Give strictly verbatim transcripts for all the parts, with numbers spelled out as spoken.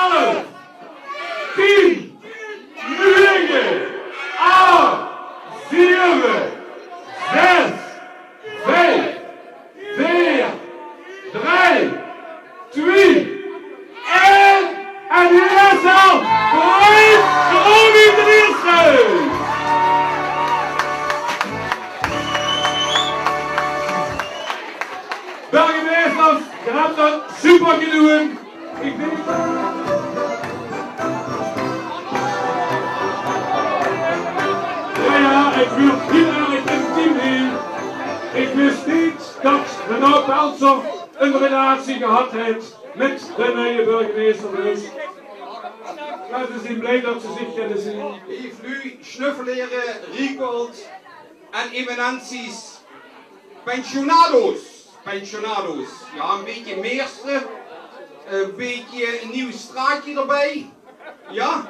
Twelf, tien, nege, ach, zeve, zes, vief, veer, drei, twie, ein. En hie is 'r, Prins Romy d'n Ierste. Burgemeesters, geer höb det super gedoon. Ich dink, jao, jao, ich wil hieël erg intiem hie. Ich wis neet det Renaud Peltzer ein relatie gehad haet mit de nuuje burgemeester. Dus ze zeen blie det ze zich kènne zeen. Leef luuj, Sjnuffelère, Ricolt en eminenties, pensionado's, pensionado's. Jao, ein bietje meester, ein bietje ein nuuj straotje d'rbie. Jao.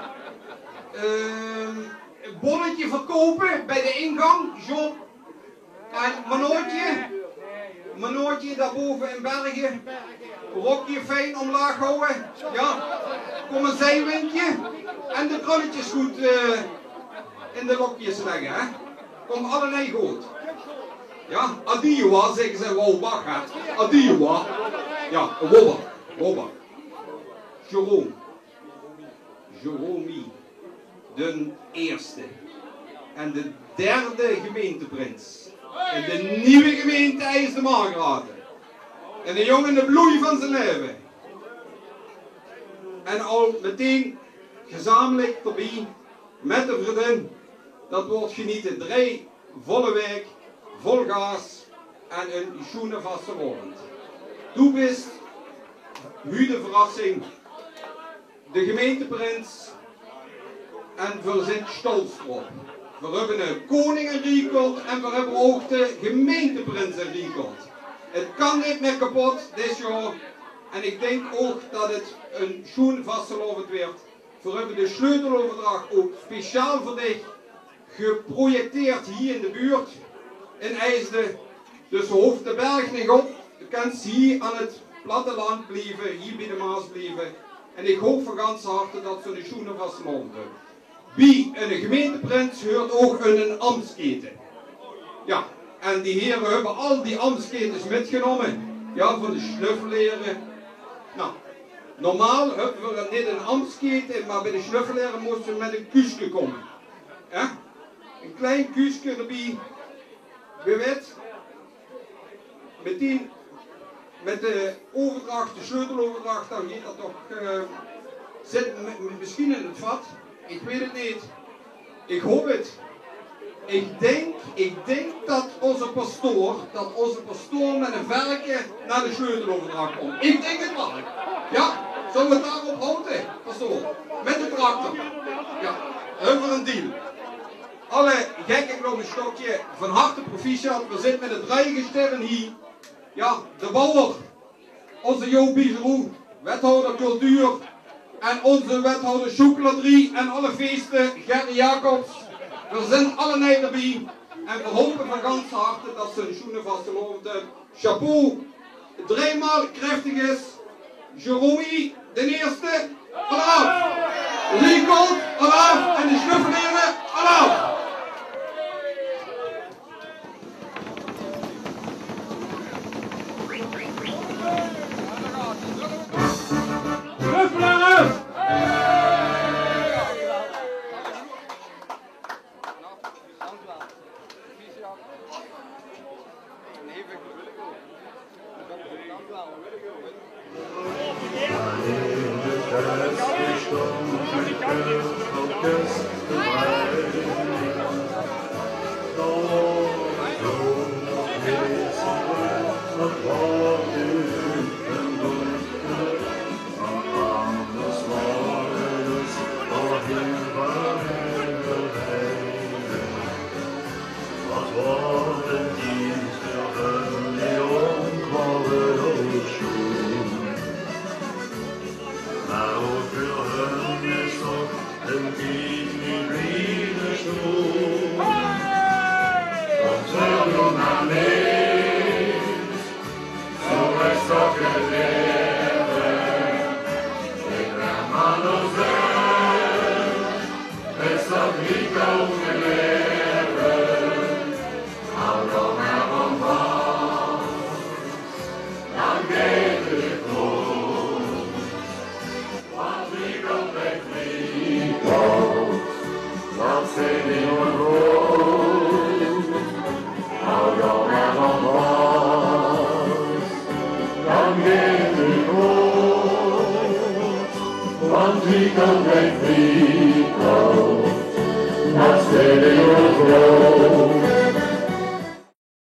Ehm, ein bonnetje verkoupe bie de ingang, John. En Manootje, Manootje dao bove in Berge. Rökske fijn ómlaag hawwe. Jao. Kóm, ein ziewindje. En de krölletjes good, eh, in de lökskes lègke, hè. Kóm, allemaol good. Jao, adiewa, zègke ze, wauw, wach, hè. Adiewa. Jao, wobba, wobba. Jérôme. Jérôme d'n Ierste. En de derde gemeinteprins in de nuuj gemeinte Eijsde-Margraote. En eine jóng in de bloei van zie laeve. En al metein gezamelik d'rbie mit de vriendin. Det wuuert genete. Drei volle waeke, vol gaas en eine sjoeane vastelaovend. Doe bis huuj de verrassing, de gemeinteprins. En veer zeen sjtolt d'rop. Veer höbbe eine keuning in Ricolt en veer höbbe ouch de gemeinteprins in Ricolt. Het kan neet mieë kepot dit jaor. En ich dink ouch det het eine sjoeane vastelaovend wuuert. Veer höbbe de sjleuteloverdrach ouch speciaal veur dich geprojecteerd hie in de buurt in Eijsde. Dus doe hoofs de berg neet op. Doe kins hie aan het platteland blieve, hie bie de Maas blieve. En ich haop van ganser harte det se eine sjoeane vastelaovend höbs. Bie eine gemeinteprins huuert ouch ein, ein ambtskete. Jao, en die hiere höbbe al die ambtskete mitgenómme. Jao, van de Sjnuffelère. Noe, normaal höbbe veer neet ein ambtskete, mer bie de Sjnuffelère mós se mit ein kuuske kómme. Hè? Ein klein kuuske d'rbie. Wae weit, metein mit de euverdrach, de sjleuteloverdrach, dan geit det toch, eh, zit me-, me-, mesjien in het vat. Ich weit het neet. Ich haop het. Ich dink, ich dink det ózze pastoor, det ózze pastoor mit ein verke nao de sjleuteloverdrach kump. Ich dink het waal. Jao, zölle veer het daorop hawte, pastoor? Mit de tractor. Jao, höbbe veer ein deal. Alle gekke klop ein sjtökske, van harte proficiat. Veer zitte mit de drei gestèlle hie. Jao, de bouwer, ózze Jo Bijeroo, wethouder cultuur, en ózze wethouder chocolaterie en alle feeste, Gerry Jacobs. Veer zeen allemaol d'rbie en veer haope van ganser harte det se ein sjoeane vastelaovend höbs. Chapeau, driemaol krachtig is Jérôme d'n Ierste, alaaf! Ricolt, alaaf! En de Sjnuffelère, alaaf! Sjnuffelère! Want wie kan bij Friesland, dat is de groot.